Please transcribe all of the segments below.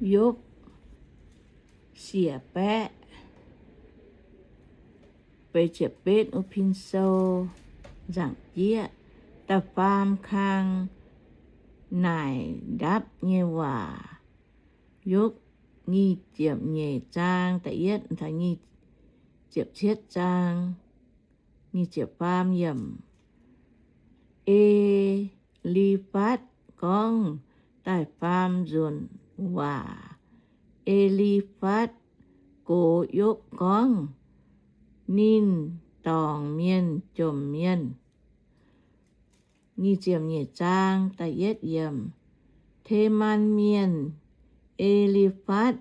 Yopv siec baeqv, beiv ziepc betv, wuov pin sou nzaangc jieqv, da'faam kang naaic ndapv nyei waac. Yopv nyic ziepc nyeic zaang da'yietv taux nyic ziepc cietv zaang, nyic ziepc faam yiemc. E^li^fatv gorngv da'faam nzunc waac. E^li^fatv gox Yopv gorngv, ninh dorngc mienh jomc mienh. Nyic ziepc nyeic zaang da'yietv yiemc. Teman Mienh, E^li^fatv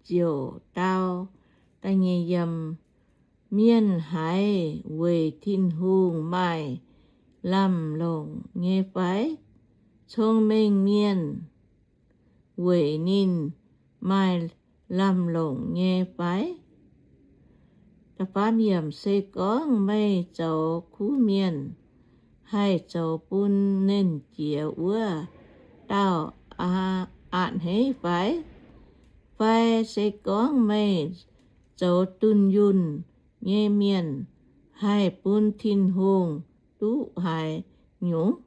ziouc dau, da'nyeic yiemc, Mienh haiz weic Tin-Hungh maaih lamh longc nyei fai? Cong-mengh mienh weic ninh maaih lamh longc nyei fai? Da'faam yiemc. Se gorngv meih zoux kuv mienh, haih zoux bun Nernh Jiex Wuov Dauh a'hneiv fai? Fai se gorngv meih zoux dunh yunh nyei mienh, haih bun Tin-Hungh duqv haaix nyungc?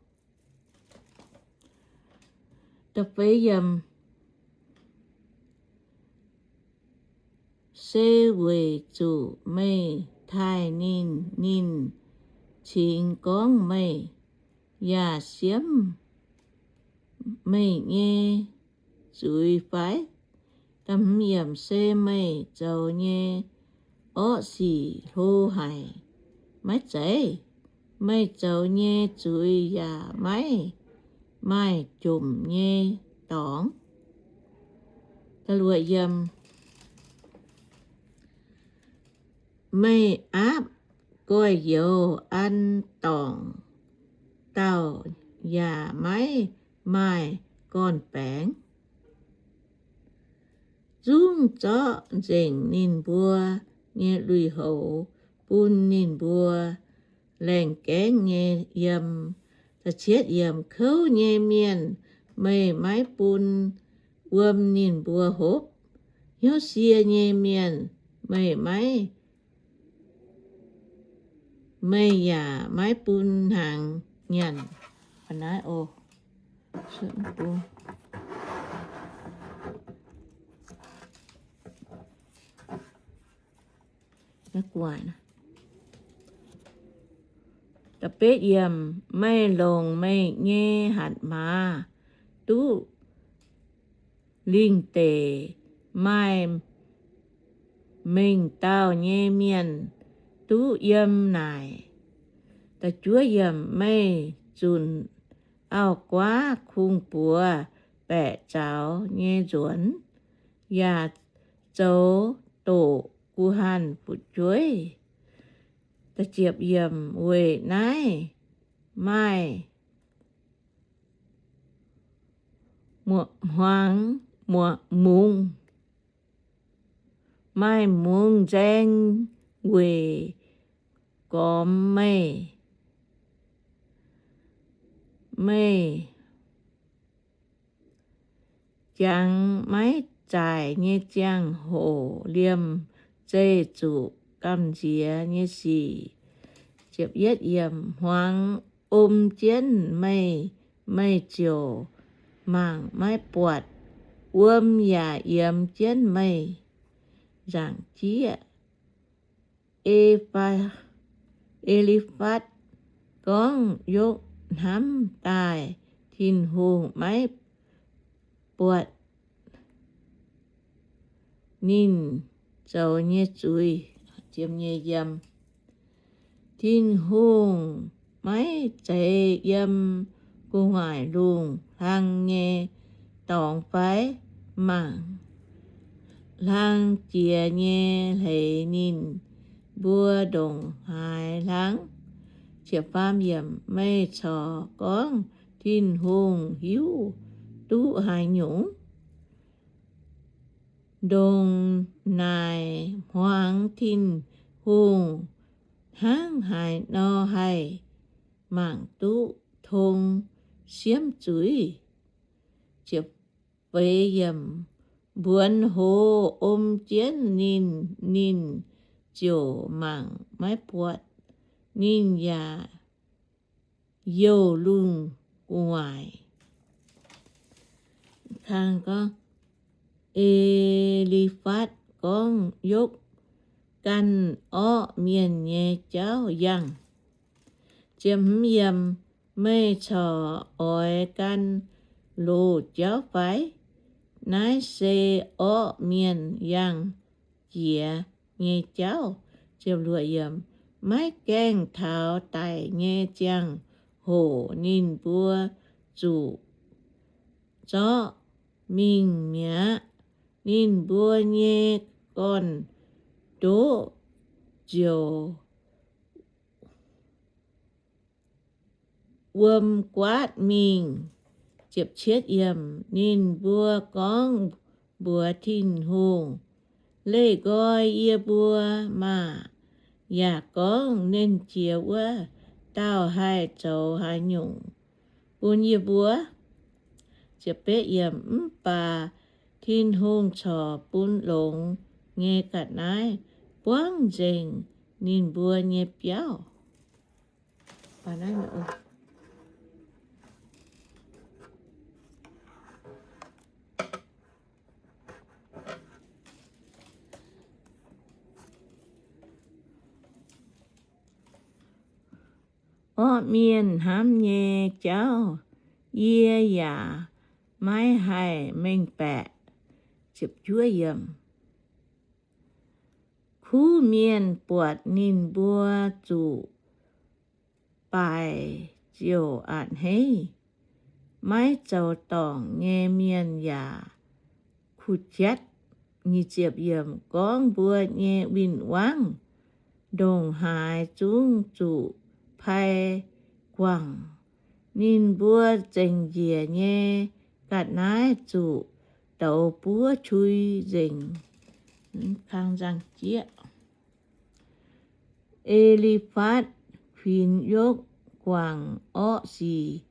Da'feix yiemc. Se weic zuqc meih taaih ninh, ninh cingx gorngv meih, yaac siemv meih nyei zuiz fai? Da'hmz yiemc. Se meih zoux nyei orqv sic hlo haic maiv zeiz? Meih zoux nyei zuiz yaac maiv maaih jomc nyei dorngx. Da'luoqc yiemc. Meih aapv gorx-youz an dorngc dauh yaac maiv maaih gorn-baengx. Zungv zorqv nzengc ninh mbuo nyei lui-houx bun ninh mbuo laengh gaengv nyei yiem. Da'cietv yiemc. Kouv nyei mienh meih maiv bun wuom ninh mbuo hopv. Hnyouv sie nyei mienh meih maiv, meih yaac maiv bun hnaangx nyanc. Naaiv oc. Da'betv yiemc. Meih longc meih nyei hatc maaz duqv lingh deic, maaih mengh dauh nyei mienh duqv yiem naaic. Da'juov yiemc. Meih zunc auv-guaav kungx-buoz baeqc zaux nyei nzuonx, yaac zoux doqc guh hanh fu'jueiv. Da'ziepc yiemc. Weic naaiv maaih hmuangx, mungz, maaih mungz nzaeng weic gormx meih. Meih jangx maiv zaaic nyei ziangh hoc liemh zeih zuqc gamh nziex nyei sic. Hmuangx om jienv meih, meih ziouc mangc maiv buatc. Wuom yaac yiemx jienv meih nzaangc jieqv. E^li^fatv gorngv, Yopv hnamv daaih Tin-Hungh maiv buatc ninh zoux nyei zuiz. Tin-Hungh maiv zeiz yiem gu'nguaaic lungh hlang nyei dorngx fai? Mangc hlang jiex nyei hleix ninh mbuo ndongc haaix hlang. Meih corc gorngv, Tin-Hungh hiuv duqv haaix nyungc? Ndongc naaic hmuangx Tin-Hungh hnangv haaix nor haih mangc duqv tong siemv zuiz? Feix yiemc. mbuonx hoz om jienv ninh, ninh ziouc mangc maiv buatc. Ninh yaac youh lungh gu'nguaaic. Kang gorngv, E^li^fatv gorngv yopv ganh orqv mienh nyei jauv yangh. Meih corc oix gan loz-jauv fai? Naaiv se orqv mienh yangh jiex nyei jauv. Maiv gaengh taux daic nyei ziangh hoc ninh mbuo zuqc zorqv mingh mi'aqv. Ninh mbuo nyei gorn-ndoqv ziouc wuom guaatv mingh. Ninh mbuo gorngv mbuox Tin-Hungh, Leih nqoi yie mbuo maah! Yaac gorngv, Nernh Jiex wuov dauh haih zoux haaix nyungc bun yie mbuo? Mv baac Tin-Hungh corc bun longx nyei ga'naaiv buangv nzengc ninh mbuo nyei biauv. Orqv mienh hnamv nyei jauv yie yaac maiv haih mengh baeqc. Kuv mienh buatc ninh mbuo zuqc baaic ziouc a'hneiv. Maiv zoux dorngc nyei mienh yaac kuh jatv. Gorngv mbuo nyei win-wangv ndongc haaix zungv zuqc pai guangc. Ninh mbuo zengc njiec nyei ga'naaiv zuqc douz buov qui nzengc. E^li^fatv kuinx Yopv guangc orqv sic,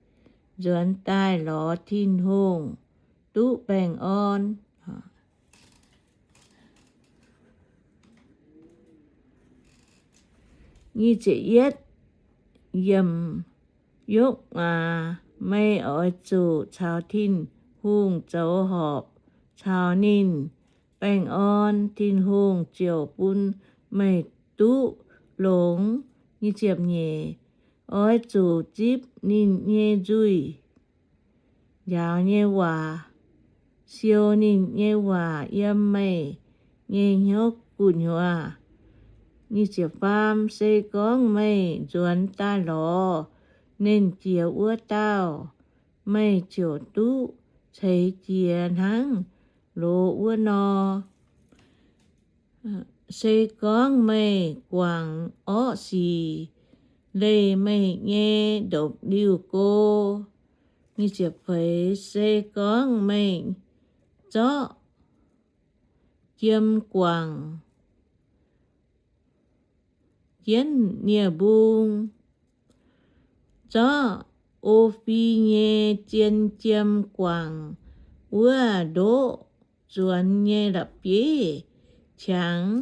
nzuonx daaih lorz Tin-Hungh duqv baengh orn. Yopv aac, meih oix zuqc caux Tin-Hungh zoux horpc, caux ninh baengh orn. Tin-Hungh ziouc bun meih duqv longx. Oix zuqc zipv ninh nyei nzuih njaaux nyei waac, siou ninh nyei waac yiem meih nyei hnyouv gu'nyuoz. Faam, se gorngv meih nzuonx daaih lorz Nernh Jiex wuov dauh, meih ziouc duqv ceix jiez hnangv loz wuov nor. Se gorngv meih guangc orqv sic leih meih nyei ndopv-liuh go, se gorngv meih zorqv jiem guangc jienv nie-mbung, zorqv Ofi nyei zien jiem guangc wuov ndoqv nzuonx nyei la'bieiv-qangx.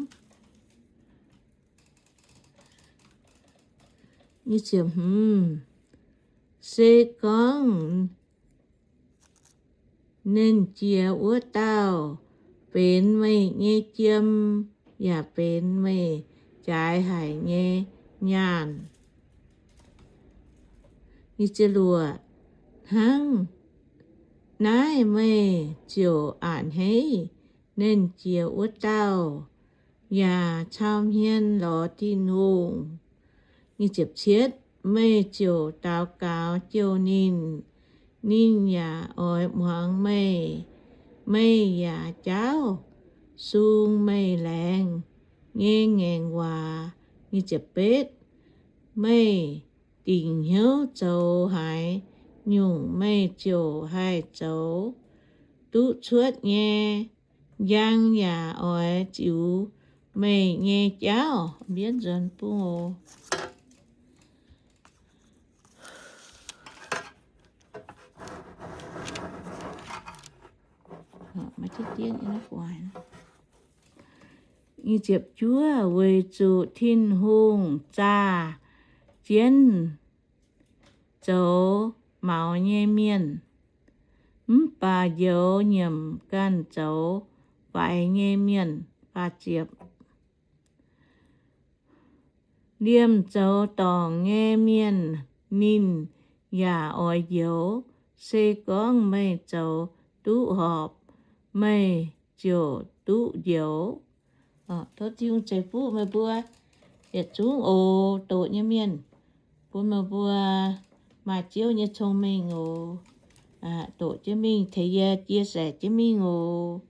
Se gorngv Nernh Jiex wuov dauh benx meih nyei jiem yaac benx meih jaaix haic nyei nyaanh, hnangv naaiv meih ziouc a'hneiv Nernh Jiex wuov dauh, yaac cau hmien lorz Tin-Hungh. Meih ziouc daux gaux jouh ninh, ninh yaac oix muangx meih. Meih yaac jaauv sung meih laengz nyei ngaengc waac. Meih dingc hnyouv zoux haaix nyungc, meih ziouc haih zoux duqv cuotv nyei. Njang yaac oix ziux meih nyei jauv. Maiv Juov, weic zuqc Tin-Hungh zaah jienv zoux maux nyei mienh, mv baac njoux nyiemc ganh zoux faix nyei mienh. Liemh zoux dorngc nyei mienh ninh yaac oix njoux. Se gorngv meih zoux duqv horpc, meih ziouc duqv njoux. Tov Tin-Hungh ceix fuqv meih mbuo yietc zungv oc, doqc nyei mienh, bun meih mbuo maaih Ziouv nyei cong-mengh oc. Doqc jienv mingh, tengx yie chia sẻ jienv mingh oc.